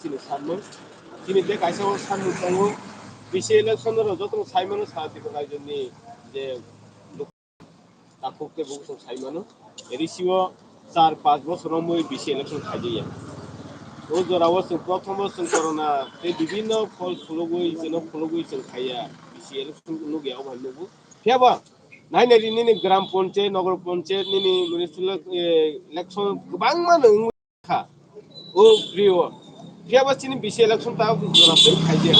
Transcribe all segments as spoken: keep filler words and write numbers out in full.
Chini sanmung, chini tei kaisa o sanmung tongo, B C election no joto no saimano sa Tripura rajyo ni je takhuk tei bukhuk sai mano. Risi o char panch bosor wngwi B C election khaijaya. O jora o chwng prothom o chwng corona tei bibinno phol khulugwi chwngno khulugwi chwng khaiya B C election nukya o bai nugo. Phiya ba nainai ri nini gram panchayat, nagar panchayat, nini municipal, eh, election kwbangma no wngwi kha. O prio. Phiya ba chini B C election ta jora tei khaijaya.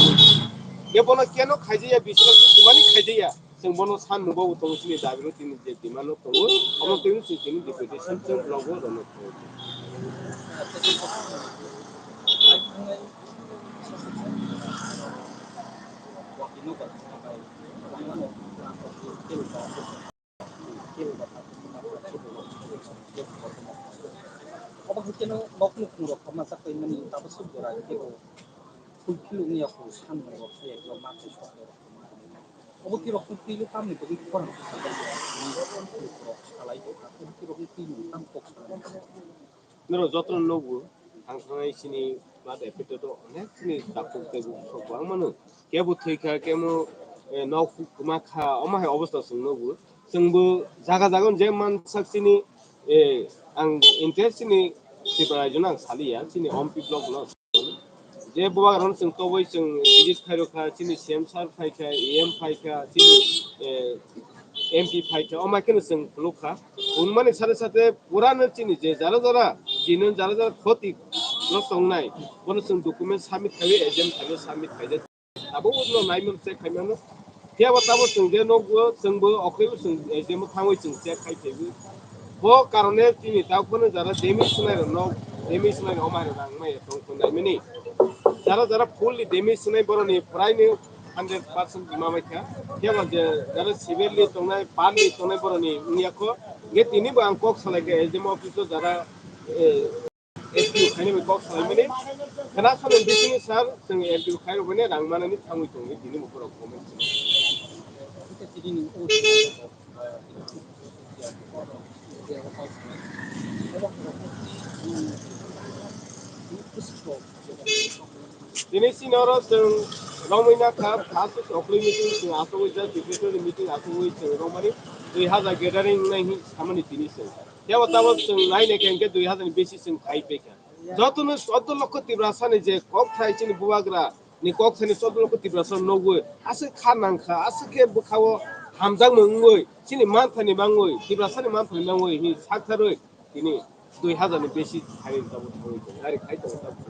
Ye bono keno khaijaya, B C election kwmani khaijaya. Chwng bono san mungbo tongo chini dabi ro tini je demand no tongo. Omo tini chwng tini deputation chwng block o rono tongo. Obo hai kheno nok nukhung rok khorna chak paimani tabo suk jora kebo fulfill wngya kho sanmung rok hai khe ma thai sok rok. Obo khe rok twi tamni bagwi khorang kha salai tongkha, obo khe rok twi tam kok salai. Norok jotono nugo, ang thangnai chini blood affected o onek chini takhuk tei bukhuk sok kwbangma no. Kebo thwikha, kemo, eh, nok kwma kha, omo hai obostha chwng nugo. Chwngbo jaga jaga je mansak chini, eh, ang entire chini Tripura rajyo no ang saliya, chini Ompi block no. Je bubagrano chwng tobwi chwng visit khairokha, chini C M sir phaikha, A M phaikha, chini, eh, M P phaikha, omo hai kheno chwng khulukha. Hwnmani sate sate purano chini je jara jara, jino jara jara khoti no tongnai, bono chwng document submit khaiwi, agent khaino submit khaijak. Abo uno naimano check khaimano. Phiya ba tabo chwng je nokgo, chwngbo okhwlaibo chwng, eh, jemo thangwi chwng check khai phaiwi. Bo karone chini takhukno jara demi swnairokno, demi swnairok omairok rang maya tong naimani. Jara jara fully demi swnai boroni puraino hundred percent bima maikha. Phiya ba je jara severely tongnai, badly tongnai boroni wngya kho. Nge tini bo ang kok salaikha, jemo office o jara, eh, S D O khaina bai kok salaimani. Khna sano bisingni sir, chwng S D O khairokmani rang manani thangwi tongwi tini bo borok comment. Tini sini oro chwng romwi nakha, first okhwlwi meeting chwng asogwi jak, secretary meeting asogwi chwng romani dui hazar gathering nai hi samani tini chwng. Phiya ba tabo chwng nai nai khe hwnkhe dui hazar ni besi chwng khai pekha. Jotono chwddo lokho Tiprasani je kok thai chini bubagra ni kok thani chwddo lokho Tiprasa nugwi aswk kha nangkha, aswk khe bwkhao hamjakmung wngwi chini manthani mangwi Tiprasani manthani mangwi hi saktharwi tini dui hazar ni besi thani tabuk thangwi tongo, gari khai tongo tabuk.